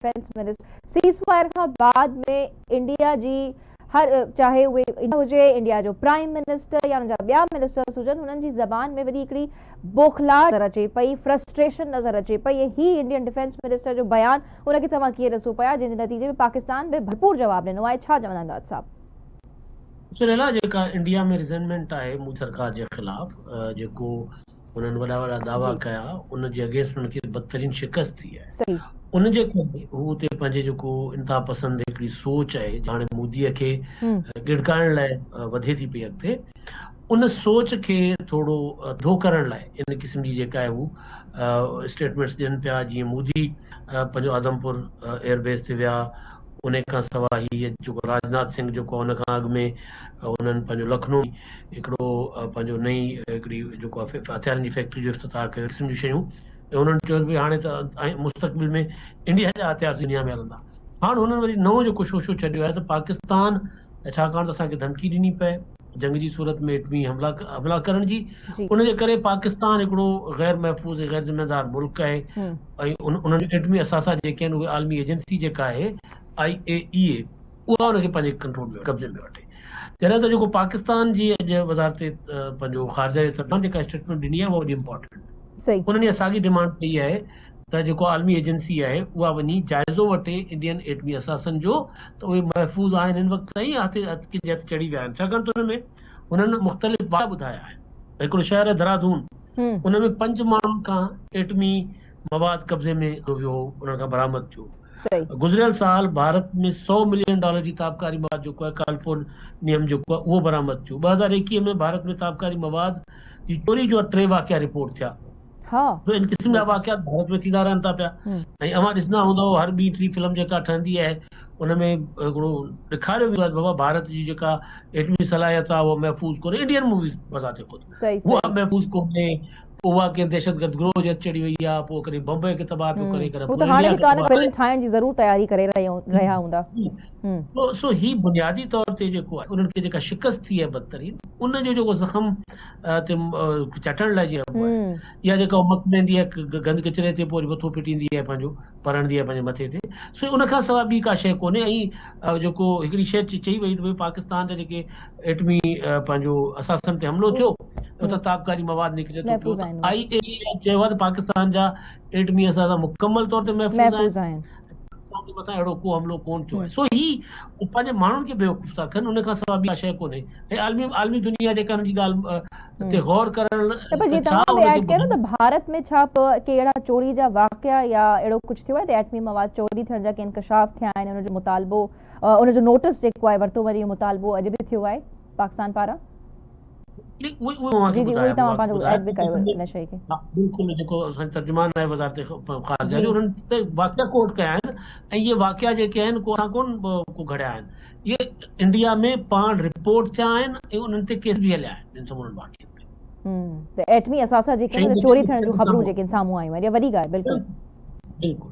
Defence minister cease fire کان بعد ۾ India جي هر چاهي اهي انڊيا هجي انڊيا جو پرائم منسٽر يا ان جا ٻيا منسٽرس هجن هنن جي زبان ۾ وڏي هڪڙي بوکلاهٽ نظر اچي پئي فرسٽريشن نظر اچي پئي ۽ هي انڊين ڊفينس منسٽر جو بيان ان کي توهان ڪيئن ڏسو پيا جنهن جي نتيجي ۾ پاڪستان به ڀرپور جواب ڏنو آهي ڇا چوندا امداد صاحب. سهيلا جيڪا انڊيا ۾ ريزينمينٽ آهي مودي سرڪار جي خلاف جيڪو انهن وڏا وڏا دعويٰ ڪيا ان جي اگينسٽ انهن کي بدترين شڪست ٿي آهي ان جي ڪري هو اتي پنهنجي جيڪو انتها پسند هڪڙي سوچ آهي هاڻي مودي کي ڳڙڪائڻ لاء وڌي ٿي پئي اڳتي ان سوچ کي ٿورو ڌو ڪرڻ لاء ان قسم جي جيڪا آهي هو اسٽيٽمينٽس ڏين پيا جيئن مودي پنهنجو آدمپور ايئر بيس تي ويا ان کان سواء هي جيڪو راجناٿ سنگهه جيڪو ان کان اڳ ۾ انهن پنهنجو لکنو هڪڙو پنهنجو نئين هڪڙي جيڪو آهي هٿيارن جي فيڪٽري جو افتتاح ڪيو قسم جون شيون ۽ انهن چيو ته هاڻي ته مستقبل ۾ انڊيا جا هٿيار دنيا ۾ هلندا هاڻ هنن وري نئون جيڪو شوشو ڇڏيو آهي ته پاڪستان ڇاڪاڻ ته اسان کي ڌمڪي ڏني پئي جنگ جي صورت ۾ ايٽمي حملا حملا ڪرڻ جي ان جي ڪري پاڪستان هڪڙو غير محفوظ ۽ غير ذميدار ملڪ آهي ۽ انهن جو ايٽمي اثاثا جيڪي آهن اهي عالمي ايجنسي جيڪا آهي آئي اي اي اي اها ان کي پنهنجي ڪنٽرول ۾ قبضي ۾ وٺي جڏهن ته جيڪو پاڪستان جي اڄ وزارت پنهنجو خارجه جي ترجمان جيڪا اسٽيٽمينٽ ڏني آهي اها وڏي امپارٽنٽ انهن اها ساڳي ڊمانڊ ڪئي آهي ته جيڪو عالمي ايجنسي آهي اها وڃي جائزو وٺي انڊين ايٽمي اثاثن جو ته اهي محفوظ آهن هن وقت تائين يا هٿ ڪن جي هٿ چڙهي ويا آهن ڇاڪاڻ ته ان ۾ هنن مختلف واقعا ٻڌايا آهن هڪڙو شهر آهي دھرادون ان ۾ پنج ماڻهن کان ايٽمي مواد قبضي ۾ آندو ويو هو انهن کان برآمد ٿيو گذريل سال ڀارت ۾ سئو ملين ڊالر جي تابڪاري مواد جيڪو آهي ڪالفورنيم جيڪو آهي اهو برآمد ٿيو 2021 ۾ ڀارت ۾ تابڪاري مواد جي چوري جو ٽي واقعا رپورٽ ٿيا سو ان قسم جا واقعات ڀارت ۾ ٿيندا رهن ٿا پيا ۽ اوهان ڏسندا هوندؤ هر ٻي ٽي فلم جيڪا ٺهندي آهي ان ۾ هڪڙو ڏيکاريو ويندو آهي بابا ڀارت جي جيڪا ايٽمي صلاحيت آهي اها محفوظ ڪونهي انڊين موويز بذات خود اها محفوظ ڪونهي پوء اها ڪنهن دهشتگرد گروهه جي هٿ چڙهي وئي آهي پوء ڪڏهن بمبئي کي تباهه پيو ڪري ڪڏهن هو ته هاڻي به ڪا نه ڪا فلم ٺاهڻ جي ضرور تياري ڪري رهيا هوندا. سو هي بنيادي طور تي جيڪو آهي انهن کي جيڪا شڪست ٿي آهي بدترين ان جو جيڪو زخم تي چٽڻ لاء جيئن آهي يا جيڪا مڪ ويندي آهي گند ڪچري تي پوء وري مٿو پٽيندي آهي پنهنجو پرڻدي آهي پنهنجي مٿي تي سو ان کان سواء ٻي ڪا شيء ڪونهي ۽ جيڪو هڪڙي شيء چئي وئي ته ڀئي پاڪستان جا جيڪي ايٽمي پنهنجو اثاثن تي حملو ٿيو اتان تابڪاري مواد نڪري ٿو پيو ته آئي اي اي چيو آهي ته پاڪستان جا ايٽمي اثاثا مڪمل طور تي محفوظ آهن پاڪستان جي مٿان اهڙو ڪو حملو ڪونه ٿيو آهي سو هي پنهنجي ماڻهن کي بيوقوف ٿا ڪن ان کان سواء ٻي ڪا شيء ڪونهي ۽ عالمي عالمي دنيا جيڪا هن جي ڳالهه تي غور ڪرڻ ته پر جي توهان به ايڊ ڪيو نه ته ڀارت ۾ ڇا ڪي اهڙا چوري جا واقعا يا اهڙو ڪجهه ٿيو آهي ته ايٽمي مواد چوري ٿيڻ جا ڪي انڪشاف ٿيا آهن ان جو مطالبو ان جو نوٽس جيڪو آهي ورتو وڃي اهو مطالبو اڄ به ٿيو آهي پاڪستان پاران. جي جي اهو ئي توهان پنهنجو ايڊ به ڪيو ان شيء کي. بلڪل جيڪو اسان جو ترجمان آهي وزارت خارجه جو انهن ته واقعا ڪوٽ ڪيا آهن ۽ اهي واقعا جيڪي آهن ڪو اسان ڪون ڪو گهڙيا آهن اهي انڊيا ۾ پاڻ رپورٽ ٿيا آهن ۽ انهن تي ڪيس به هليا آهن جن سمورن واقعن تي. ته ايٽمي اثاثا جيڪي آهن چوري ٿيڻ جون خبرون جيڪي سامهون آيون آهن اها وڏي ڳالهه بلڪل. بلڪل.